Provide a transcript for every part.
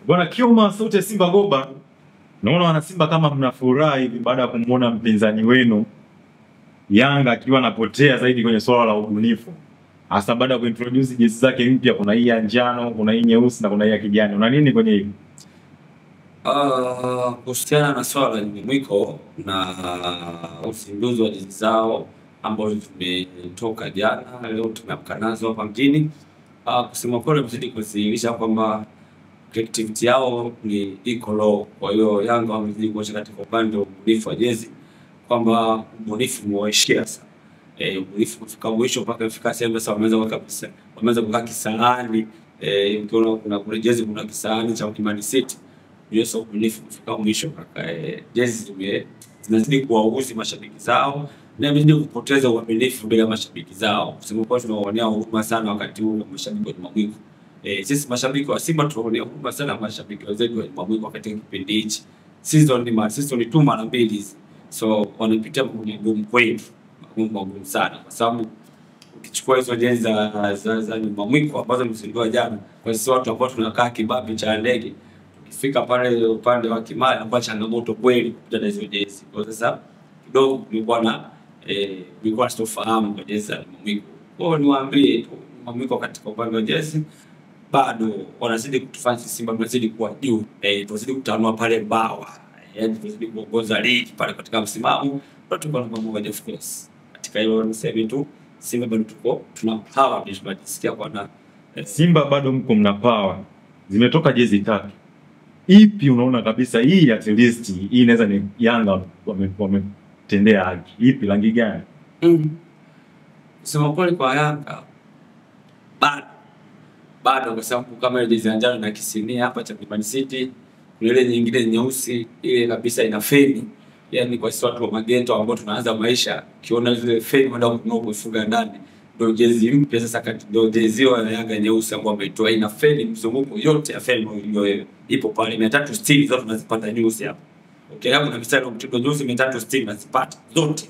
Bwana Kiuma, sote Simba Goba. Naona wana Simba kama mnafurahi hivi baada ya kumuona mpinzani wenu Yanga akiwa anapotea zaidi kwenye swala la ubunifu. Hasa baada ya kuintroduce jezi zake mpya, kuna hii ya njano, kuna hii nyeusi na kuna hii ya kijani. Una nini kwenye hii? Kuhusiana na swala la mwiko na uzinduzi wa jezi zao ambao tumetoka jana, leo tumeamka nazo hapa mjini. Kusema kweli mzidi kudhihirisha kwamba creativity yao ni iko low. Kwa hiyo Yanga wamezidi kuonyesha katika upande wa ubunifu wa jezi kwamba ubunifu umewaishia sasa. Ubunifu kufika mwisho mpaka kufika sehemu sasa wameanza kabisa. Wameanza kukaa kisahani. Ukiona kuna kule jezi kuna kisahani cha Man City. Yeso ubunifu kufika mwisho kaka. Jezi zinazidi kuwauzi mashabiki zao na imezidi kupoteza uaminifu mbele ya mashabiki zao. Kusema kweli tunawaonea huruma sana wakati huu mashabiki wa Jumapili. Sisi mashabiki wa Simba tunaonea huruma sana mashabiki wenzetu wa Jumapili wakati kipindi hichi. Season ni tu mara mbili hizi. So wanapitia magumu kweli, magumu sana kwa sababu ukichukua hizo jezi za Jumapili ambazo mzindua jana, kwa sisi watu ambao tunakaa kibabi cha ndege, tukifika pale upande wa Kimara inakuwa changamoto kweli kupita na hizo jezi. Kwa sasa kidogo kulikuwa na kulikuwa sitofahamu kwa jezi za Jumapili. Kwa hiyo niwaambie tu Jumapili katika upande wa jezi bado wanazidi kutufanya Simba tunazidi kuwa juu, tunazidi kutanua pale bawa, yaani tunazidi kuongoza ligi pale katika msimamo, tuko namba moja of course. Katika hilo niseme tu Simba bado tuko tuna power, tunajisikia kwa na Simba bado mko mna power. Zimetoka jezi tatu. Ipi unaona kabisa hii at least hii inaweza ni Yanga wametendea haki? Ipi, rangi gani? Kusema kweli kwa Yanga bado kwa sababu kama ile jezi ya njano na kisinia hapa cha Man City, kuna ile nyingine nyeusi ile kabisa ina feni. Yaani kwa sisi watu wa magendo ambao tunaanza maisha, ukiona zile feni unaenda kununua kufunga ndani, ndio jezi mpya sasa, ndio jezi ya Yanga nyeusi ambayo ameitoa ina feni, mzunguko yote ya feni hiyo ipo pale 360 zote tunazipata nyeusi hapa. Okay, hapo na mstari wa mtindo nyeusi 360 tunazipata zote.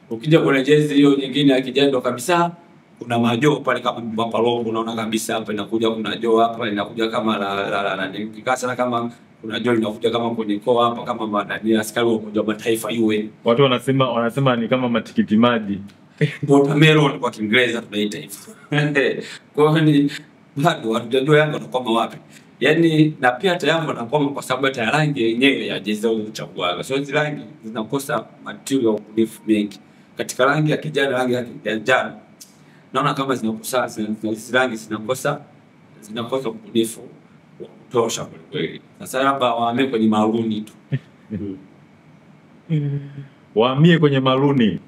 Ukija kwenye jezi hiyo nyingine ya kijani ndo kabisa kuna majoo pale kama Mbapa logo unaona kabisa hapa inakuja kuna joo hapa inakuja kama la nikikaa sana kama kuna joo inakuja kama kwenye koa hapa kama ni askari wa Umoja wa Mataifa UN. Watu wanasema ni kama matikiti maji. Watermelon kwa Kiingereza tunaita hivyo. Kwa hiyo ni bado hatujajua Yanga wanakwama wapi. Yaani na pia hata Yanga wanakwama kwa sababu hata rangi yenyewe ya jezi zao zilizochagua. So hizi rangi zinakosa material ya ubunifu mengi. Katika rangi ya kijani, rangi ya njano naona kama zinakosa rangi zinakosa ubunifu wa kutosha kweli. Sasa hapa wahamie kwenye maruni tu. Wahamie kwenye maruni.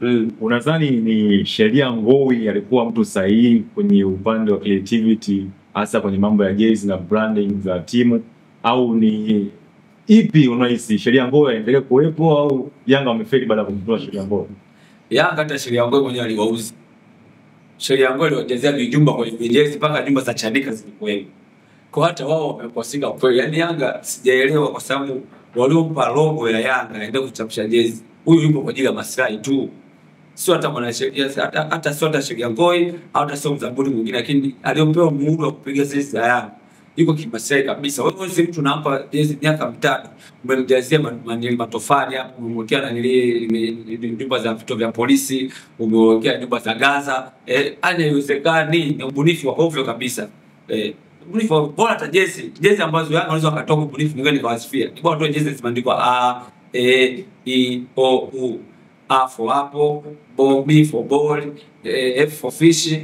Unadhani ni Sheria Ngowi alikuwa mtu sahihi kwenye upande wa creativity hasa kwenye mambo ya jezi na branding za timu, au ni ipi unahisi Sheria Ngowi aendelee kuwepo au Yanga wamefeli baada ya kumtoa Sheria Ngowi? Yanga hata Sheria Ngowi mwenyewe aliwauzi. Sheria Ngowi aliwajazia vijumba kwenye jezi mpaka nyumba za Chanika zilikuwepo. Kwa hata wao wamekosika kweli. Yaani Yanga sijaelewa kwa sababu waliompa logo ya Yanga aende kuchapisha jezi, huyu yupo kwa ajili ya maslahi tu. Sio hata mwanasheria, hata sio hata Sheria Ngowi, hata sio mzabuni mwingine, lakini aliopewa muhuri wa kupiga jezi za Yanga yuko kimaslahi kabisa. Wewe si mtu unampa jezi miaka mitatu, umemjazia matofali hapo, umemwekea na nyumba za vituo vya polisi, umemwekea nyumba za Gaza. Haiwezekani, ni ubunifu wa ovyo kabisa. Ubunifu bora hata jezi ambazo Yanga wanaweza wakatoka ubunifu mwingine nikawasifia. Ni bora tu jezi zimeandikwa A E I O U, A for apple, B for ball, F for fish,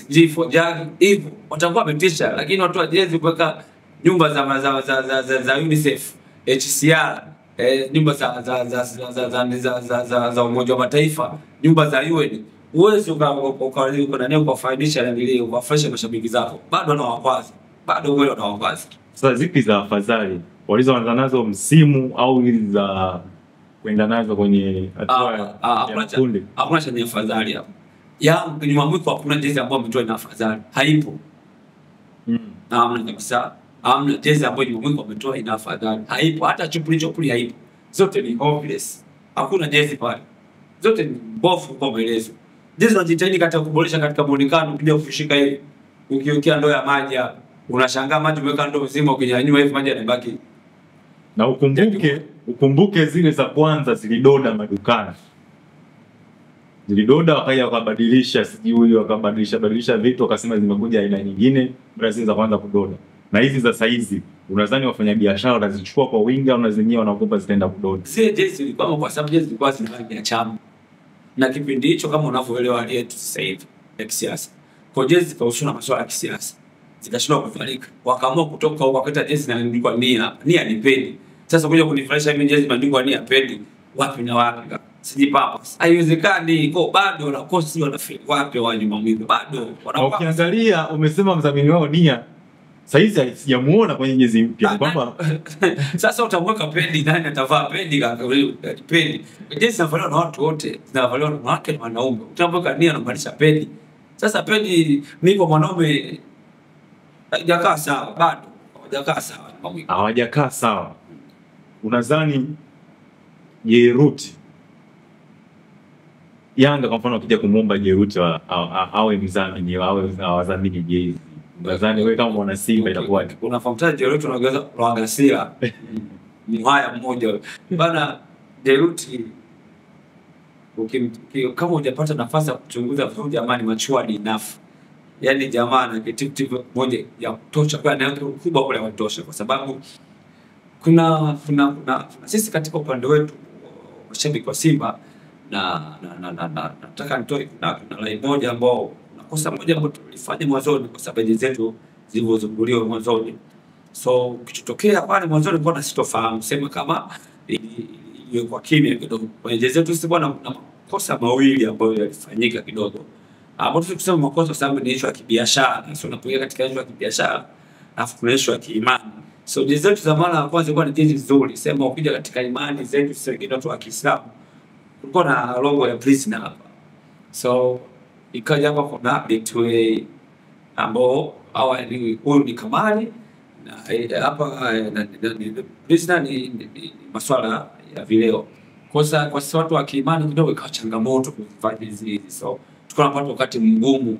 G for jug, hivyo watakuwa wametisha. Lakini watu wa jezi kuweka nyumba za UNICEF, HCR, nyumba za Umoja wa Mataifa, nyumba za UN, uwezi ukafaidisha na vile ukafresha mashabiki zako. Bado wanawakwaza, bado wewe wanawakwaza. Sasa zipi za afadhali walizoanza nazo msimu au hizi za kwenda nazo kwenye hatua ya kundi? Hakuna chenye afadhali hapo. Yanga nyuma mwiko hakuna jezi ambayo ametoa ina afadhali. Haipo. Hamna kabisa. Hamna jezi ambayo nyuma mwiko ametoa ina afadhali. Haipo. Hata chupuli haipo. Zote ni hopeless. Hakuna jezi pale. Zote ni mbovu kwa maelezo. Jezi zinajitahidi katika kuboresha katika muonekano, ukija kushika hivi, ukiwekea ndoo ya maji hapo, Unashangaa maji umeweka ndoo nzima, ukinyanyua hivi maji yanabaki. Na ukumbuke zile za kwanza zilidoda madukani. Zilidoda, wakaja wakabadilisha, sijui wakabadilisha badilisha vitu, wakasema zimekuja aina nyingine, baada zile za kwanza kudoda. Na hizi za saizi unadhani wafanyabiashara watazichukua kwa wingi au na zenyewe wanaogopa zitaenda kudoda? Zile jezi zilikuwa, kwa sababu jezi zilikuwa zina rangi ya chama. Na kipindi hicho kama unavyoelewa hali yetu sasa hivi ya kisiasa. Kwa jezi zikahusishwa na masuala ya kisiasa. Zikashindwa kuvalika. Wakaamua kutoka huko wakaleta jezi inaandikwa nia. Nia ni pedi. Sasa kuja kunifurahisha mimi jezi imeandikwa nia pedi. Wapi na wapi? Sijipapa. Haiwezekani. Kwa bado wanakosi wanafika wapi wa nyuma mwingi bado. Ukiangalia umesema mdhamini wao nia. Saizi sijamuona kwenye jezi mpya kwamba sasa utamweka pendi, nani atavaa pendi kaka? Pendi. Jezi zinavaliwa na watu wote, zinavaliwa na wanawake na wanaume. Utamweka nia unamaanisha pendi. Sasa pendi mimi kwa mwanaume haijakaa sawa bado. Hawajakaa sawa. Hawajakaa sawa. Unadhani Jeruti Yanga kwa mfano akija kumuomba Jeruti awe mdhamini, awe awadhamini jezi, unadhani wewe kama mwana Simba itakuwa unafahamu Jeruti unaongeza Rwangasira ni haya mmoja bana. Jeruti kama hujapata nafasi ya kuchunguza vizuri, jamani, mature enough. Yaani jamaa na creativity moja ya kutosha kwa na kubwa kule kutosha, kwa sababu kuna sisi katika upande wetu mashabiki wa Simba na nataka nitoe kuna line moja ambao na kosa moja ambalo tulifanya mwanzoni kwa sababu zetu zilizozunguliwa mwanzoni. So kichotokea pale mwanzoni bwana sitofahamu sema kama ilikuwa kimya kidogo. Kwenye jezi zetu sisi bwana kuna makosa mawili ambayo yalifanyika kidogo. Ambapo tuseme makosa sababu ni issue ya kibiashara. So unapoingia katika issue ya kibiashara alafu kuna issue ya kiimani. So jezi zetu za mara ya kwanza ilikuwa ni jezi nzuri. Sema ukija katika imani zetu sisi wengine watu wa Kiislamu kulikuwa na logo ya prisoner hapa. So ikaja hapa kuna Betway ambao hawa ni huyu ni Kamali na hapa prisoner ni masuala ya vileo. Kwa sasa watu wa kiimani kidogo ikawa changamoto kuvaa jezi hizi. So tulikuwa tunapata wakati mgumu.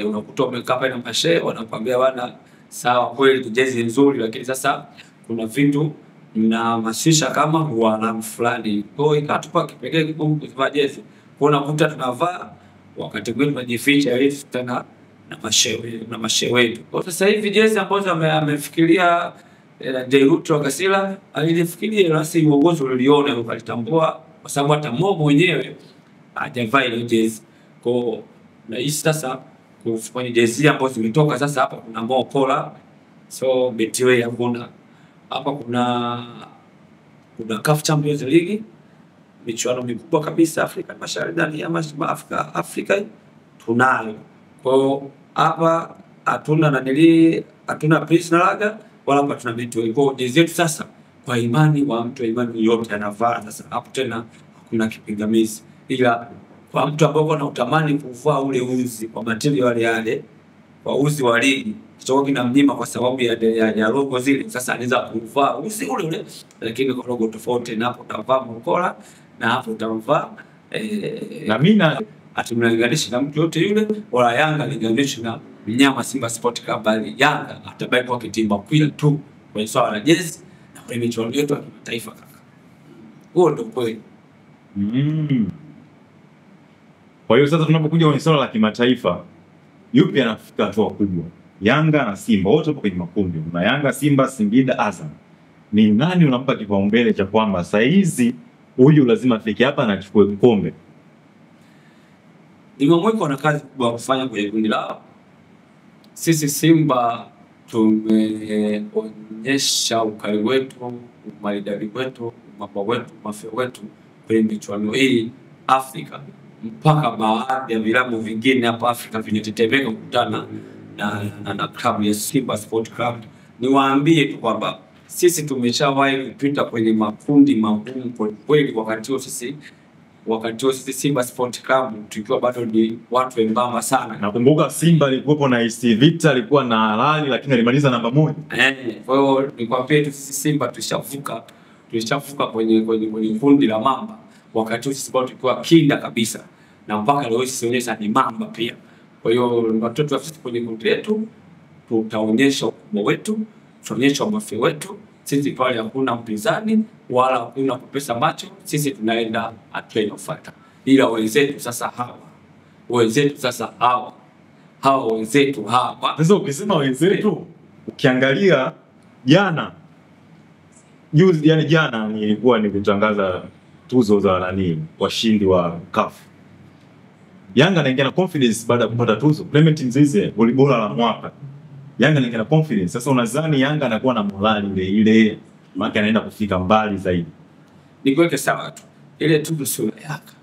Unakuta umekaa pale na mashehe wanakuambia bana sawa kweli jezi nzuri, lakini sasa kuna vitu mnahamasisha kama wanamu fulani. Kwa hiyo ikatupa kipekee kigumu kuvaa jezi. Kwa unakuta tunavaa wakati mwingine tunajificha ili tena na mashehe wetu. Kwa sasa hivi jezi ambazo amefikiria Jeruti Rwagasira alifikiria rasi uongozi uliona ukalitambua, kwa sababu hata Mo mwenyewe hajavaa ile jezi. Kwa na hii sasa kwenye jezi ambazo zimetoka sasa hapa kuna Mo Kola, so Betway hakuna. Hapa kuna CAF Champions League, michuano mikubwa kabisa Afrika Mashariki na ya Afrika tunayo. Kwa hapa hatuna nanili, hatuna prisoner laga wala hapa tuna Betway. Kwa jezi yetu sasa kwa imani wa mtu imani yote anavaa sasa hapo tena hakuna kipingamizi. Ila kwa mtu ambaye anatamani kuvaa ule uzi kwa material yale, kwa uzi wa ligi kichokuwa kinamnyima kwa sababu ya logo zile, sasa anaweza kuvaa uzi ule ule lakini kwa logo tofauti, na hapo utavaa Mkola na hapo utavaa na mimi atumlinganisha na mtu yote yule, wala Yanga linganisha na mnyama Simba Sport Club, bali Yanga atabaki kwa kitimba kweli tu kwenye swala la jezi na kwenye michuano yetu ya kimataifa kaka. Huo ndio kweli. Kwa hiyo sasa tunapokuja kwenye swala la kimataifa, yupi anafika hatua kubwa? Yanga na Simba wote wapo kwenye makundi. Kuna Yanga, Simba, Singida, Azam. Ni nani unampa kipaumbele cha kwamba saa hizi huyu lazima afike hapa na achukue kombe? Nimemweka na kazi kubwa kufanya kwenye kundi lao. Sisi Simba tumeonyesha ukali wetu, umaridadi wetu, umapa wetu, mafia wetu kwenye michuano hii Afrika. Mpaka baadhi ya vilabu vingine hapa Afrika vinatetemeka kukutana na klabu ya Simba Sport Club. Niwaambie tu kwamba sisi tumeshawahi kupita kwenye makundi magumu kweli. Wakati huo sisi Simba Sport Club tukiwa bado ni watu wembamba sana. Nakumbuka Simba ilikuwa na AC Vita, alikuwa na Al Ahly, lakini alimaliza namba 1. Kwa hiyo nikwambie tu sisi Simba tulishavuka kwenye kundi la mamba. Wakati huo sisi bado tulikuwa kinda kabisa, na mpaka leo sisi wenyewe ni mamba pia. Kwa hiyo watoto wa sisi kwenye kundi letu Tutaonyesha ukubwa wetu, tutaonyesha umafi wetu. Sisi pale hakuna mpinzani wala hakuna kupesa macho, sisi tunaenda hatua inayofuata. Ila wenzetu sasa hawa, wenzetu sasa hawa, hawa wenzetu hawa. Sasa ukisema wenzetu, ukiangalia jana juzi, yani jana nilikuwa nikitangaza tuzo za nani washindi wa CAF. Yanga anaingia na confidence baada ya kupata tuzo. Clement Mzize goli bora la mwaka. Yanga anaingia na confidence. Sasa unadhani Yanga anakuwa na morali ile ile, maana anaenda kufika mbali zaidi. Nikuweke sawa tu. Ile tuzo sio ya Yanga.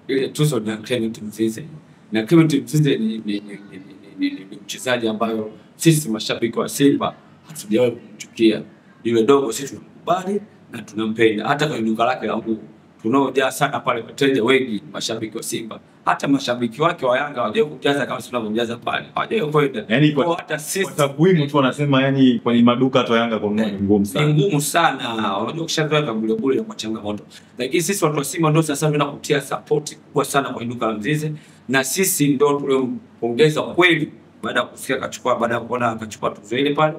Ile tuzo ni ya Clement Mzize. Na Clement Mzize ni mchezaji ambayo sisi mashabiki wa Simba hatujawahi kumchukia. Yule dogo sisi tunamkubali na tunampenda. Hata kwenye duka lake la nguo tunaojaa sana pale wateja wengi mashabiki wa Simba. Hata mashabiki wake wa Yanga hawajawahi kumjaza kama tunavyomjaza pale. Hawajawahi kwenda. Yaani kwa hata sisi kwa takwimu tu wanasema yani kwenye maduka tu Yanga kununua ni ngumu sana. Ni ngumu sana. Unajua ukishazoea vya bure bure inakuwa changamoto. Lakini sisi watu wa Simba ndio sasa tunakutia support kubwa sana kwa duka la Mzize, na sisi ndio tuliompongeza kweli baada ya kusikia akachukua, baada ya kuona akachukua tuzo ile pale.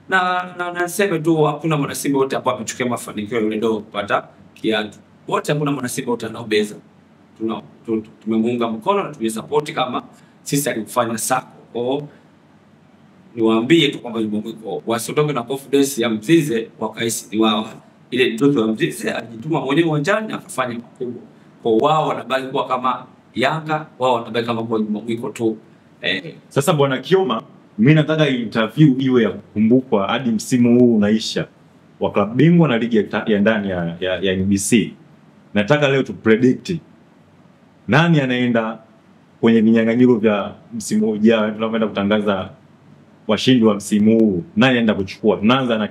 Na nasema tu hakuna mwana Simba wote hapa amechukia mafanikio yule ndio kupata kiatu. Wote hakuna mwana Simba wote anaobeza. Tumemuunga mkono na tumesupport kama sisi alikufanya sako. Kwa niwaambie tu kwamba Jumamwiko wasitoke na confidence ya Mzize wakahisi ni wao. Ile ndoto ya Mzize alijituma mwenyewe uwanjani akafanya makubwa. Kwa wao wanabaki kuwa kama Yanga, wao wanabaki kama kwa Jumamwiko tu. Sasa Bwana Kioma, mimi nataka interview iwe ya kukumbukwa hadi msimu huu unaisha wa klabu bingwa na ligi ya ndani ya NBC. Nataka leo tu predict nani anaenda kwenye vinyang'anyiro vya msimu ujao, tunapoenda kutangaza washindi wa msimu huu, nani anaenda kuchukua? Tunaanza na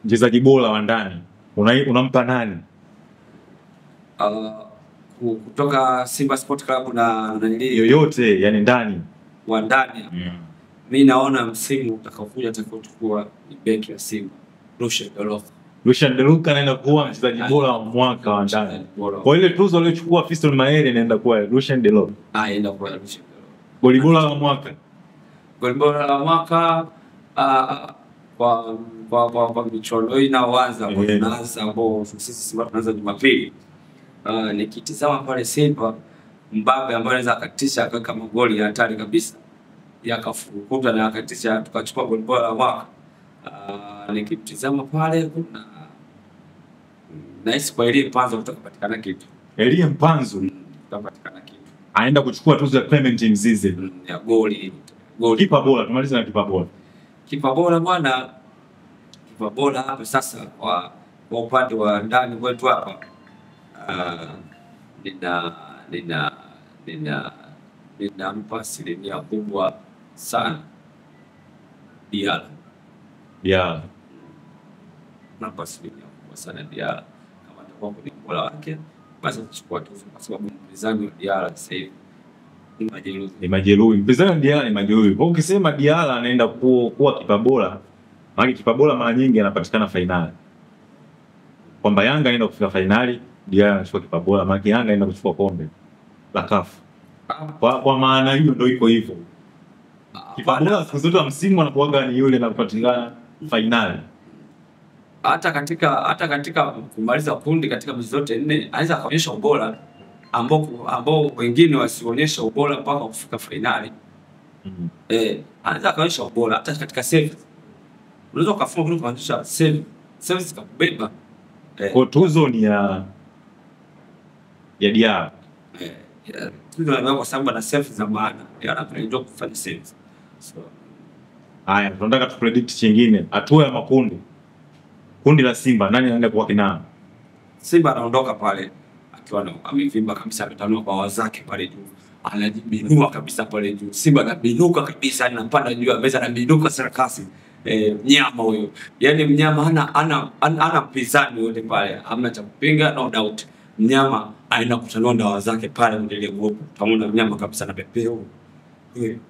mchezaji bora wa ndani. Unampa nani? Kutoka Simba Sport Club na yoyote, yani ndani. Wa ndani. Mimi naona msimu utakaokuja atakaochukua ni beki ya Simba, Lucien Dorofa. Lucien Dorofa anaenda kuwa mchezaji bora wa mwaka wa ndani. Kwa ile tuzo aliyochukua Fiston Mayele inaenda kuwa Lucien Dorofa. Inaenda kuwa Lucien Dorofa. Goli bora wa mwaka. Goli bora wa mwaka kwa michuano hii inaanza, tunaanza ambao sisi Simba tunaanza Jumapili. Nikitizama pale Simba, Mbappe ambaye anaweza akatisha akaweka magoli ya hatari kabisa, yakafukuta na akatisha tukachukua goli bora la mwaka. Nikitizama pale kuna nahisi kwa Elie Mpanzu kutapatikana kitu. Elie Mpanzu kutapatikana kitu. Anaenda kuchukua tuzo ya Clement Mzize ya goli. Goli. Kipa bora, tumalize na kipa bora. Kipa bora bwana, kipa bora hapa sasa kwa upande wa ndani wetu hapa. Ninampa asilimia kubwa sana Diala. Diala. Nampa asilimia kubwa sana Diala. Kama atakuwa kwenye ubora wake, basi atachukua tuzo kwa sababu mpinzani wa Diala sasa hivi ni majeruhi. Ni majeruhi. Mpinzani wa Diala ni majeruhi. Kwa ukisema Diala anaenda kuwa kipa bora, maana kipa bora mara nyingi anapatikana finali. Kwamba Yanga anaenda kufika finali, Diala anachukua kipa bora, maana Yanga anaenda kuchukua kombe la CAF. Kwa maana hiyo ndio iko hivyo. Kipa bora siku zote msimu anakuaga ni yule anapatikana finali. Hata katika kumaliza kundi katika mechi zote nne anaweza akaonyesha ubora ambao wengine wasionyesha ubora mpaka kufika finali. Anaweza akaonyesha ubora hata katika save. Unaweza ukafunga kuliko kuonyesha save. Save zikakubeba. Kwa tuzo ni ya Diala. Tuzo ni kwa sababu ana save za maana. Diala anajua kufanya save. So haya, tunataka tu predict chingine, hatua ya makundi. Kundi la Simba nani anaenda kuwa kinara? Simba anaondoka pale akiwa amevimba kabisa, ametanua bawa zake pale juu. Anajibinua kabisa pale juu. Simba anabinuka kabisa, anapanda juu ya meza, anabinuka sarakasi. Mnyama huyo. Yaani mnyama hana mpinzani wote pale. Hamna cha kupinga, no doubt. Mnyama anaenda kutanua ndawa zake pale mbele group. Pamoja na mnyama kabisa anapepea huyo.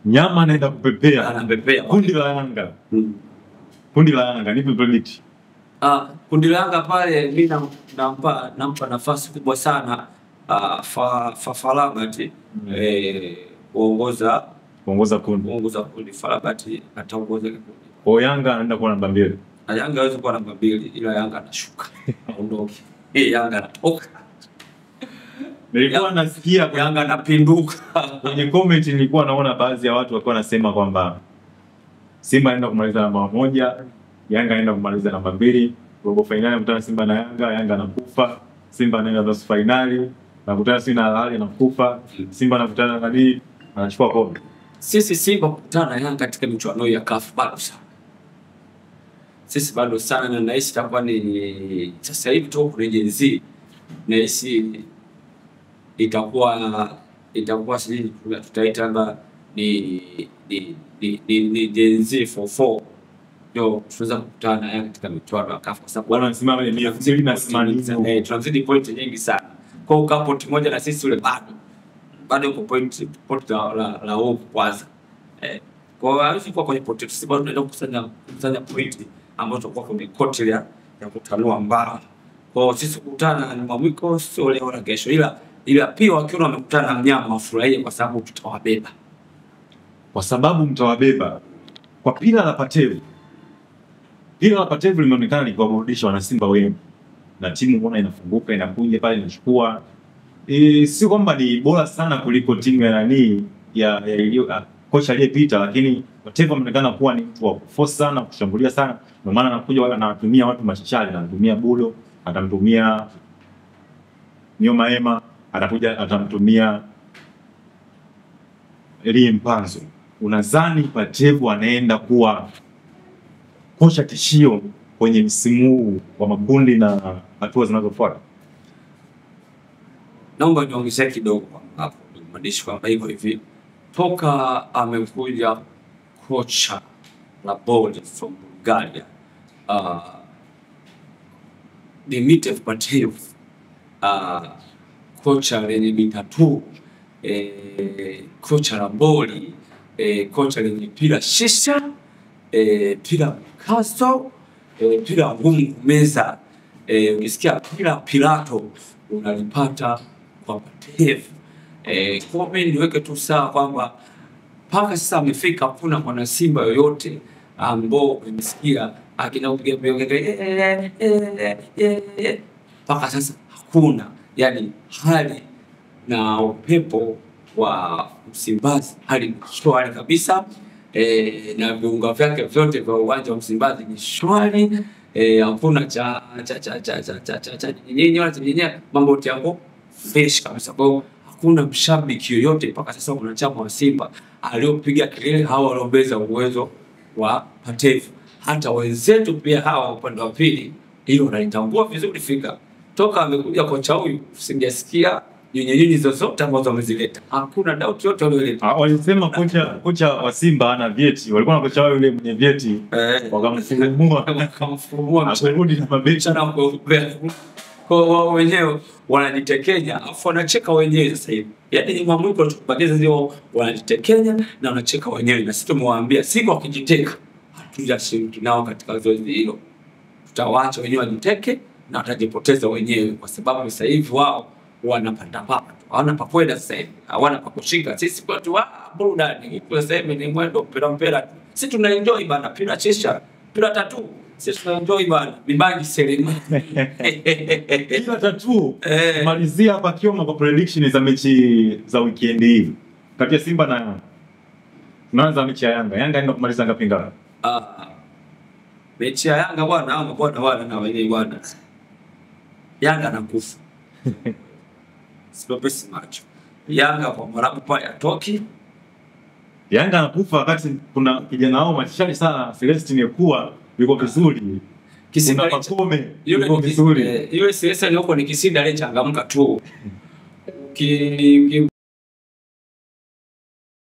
Mnyama anaenda kupepea. Anapepea. Kundi la Yanga. Kundi la Yanga nipe predict. Kundi la Yanga pale mimi nampa nafasi kubwa sana Farabati kuongoza Kuongoza kundi. Kuongoza kundi, FAR Rabat ataongoza kundi. Kwa Yanga anaenda kuwa namba 2. Na Yanga hawezi kuwa namba 2 ila Yanga anashuka. Aondoke. Yanga anatoka. Nilikuwa nasikia Yanga anapinduka. Kwenye comment nilikuwa naona baadhi ya watu walikuwa wanasema kwamba Simba anaenda kumaliza namba 1, Yanga anaenda kumaliza namba 2, robo finali mkutana Simba na Yanga, Yanga anakufa, Simba anaenda nusu finali, nakutana Simba na Al Ahly anakufa, Simba anakutana na nani anachukua kombe. Sisi Simba kukutana na Yanga katika michuano ya CAF bado sana. Sisi bado sana, na nahisi itakuwa ni sasa hivi tu kuna Gen Z. Nahisi itakuwa sijui tutaita labda ni Gen Z 44 ndio tunaweza kukutana na Yanga katika michuano ya CAF kwa sababu wana wanasema ni 280. Tunazidi point nyingi sana. Kwa hiyo kama point moja na sisi ule bado uko point la hope kwanza. Kwa hiyo hawezi kuwa kwenye point, sisi bado tunaenda kukusanya point ambazo tutakuwa kwenye koti ya kutanua mbao. Kwa hiyo sisi kukutana na mwiko sio leo na kesho, ila pia wakiona wamekutana na mnyama wafurahie kwa sababu tutawabeba. Kwa sababu mtawabeba. Kwa pila la Patevu. Pila la Patevu limeonekana likiwaburudisha wana Simba wengi. Na timu mbona inafunguka, inakuja pale inachukua. Sio kwamba ni bora sana kuliko timu ya nani ya kocha aliyepita, lakini Patevu ameonekana kuwa ni mtu wa kuforce sana, kushambulia sana. Ndio maana anakuja wala anatumia watu machachari, anatumia Bulo, atamtumia Nyoma Ema, atakuja atamtumia Elie Mpanzu. Unadhani Patevu anaenda kuwa kocha tishio kwenye msimu huu wa makundi na hatua zinazofuata? Naomba niongezee kidogo hapo mwandishi kwamba hivyo hivi toka amekuja kocha la bodi from Bulgaria, Dimitar Patev, kocha lenye mitatu, kocha la boli, kocha lenye pila shisha, pila mkaso, pila ngumu kumeza. Ukisikia pila pilato unalipata kwa Patev. Kwa mimi niweke tu sawa kwamba mpaka sasa amefika hakuna mwana Simba yoyote ambao umesikia akinapiga kelele mpaka sasa hakuna. Yani hali na upepo wa Msimbazi hali ni shwari kabisa, na viunga vyake vyote vya uwanja wa Msimbazi ni shwari. Hakuna cha cha cha cha cha cha cha cha nyenye wala nyenye, mambo yote yako fresh kabisa. Kwa hiyo hakuna mshabiki yoyote mpaka sasa mwanachama wa Simba aliopiga kelele hawa waliobeza uwezo wa Patev. Hata wenzetu pia hawa upande wa pili hilo wanalitambua vizuri fika. Toka amekuja kocha huyu sijasikia nyenye zozote ambazo wamezileta. Hakuna doubt yote walioleta. Walisema kocha wa Simba ana vyeti. Walikuwa na kocha wao yule mwenye vyeti. Wakamfumua. Akarudi na mabechi na kuombea. Kwa wao wenyewe wanajitekenya, afu wanacheka wenyewe sasa hivi. Yaani ni mambo tukubakiza zio wanajitekenya na wanacheka wenyewe, na sisi tumewaambia siku wakijiteka hatujashiriki nao katika zoezi hilo. Tutawaacha wenyewe wajiteke na watajipoteza wenyewe kwa sababu sasa hivi wao wanapanda papo. Hawana pa kwenda sasa hivi. Hawana pa kushika. Sisi kwetu burudani. Kwa sasa hivi ni mwendo mpira mpira. Sisi tuna enjoy bana, pira chisha, pira tatu. Sisi tuna enjoy bana. Mibangi Selemani. Pira tatu. Malizia hapa Kioma kwa prediction za mechi za weekend hii. Kati ya Simba na Yanga. Tunaanza mechi ya Yanga. Yanga inaenda kumaliza ngapi ngapi? Mechi ya Yanga bwana, Yanga bwana bwana na wenyewe bwana. Yanga anakufa. Sipopesi macho. Yanga kwa Mwarabu pale atoki. Yanga anakufa wakati kuna kijana wao machachari sana Celestine Ekua yuko vizuri. Kisinda Pakome yuko vizuri. Yule Celestine yuko ni Kisinda aliyechangamka tu.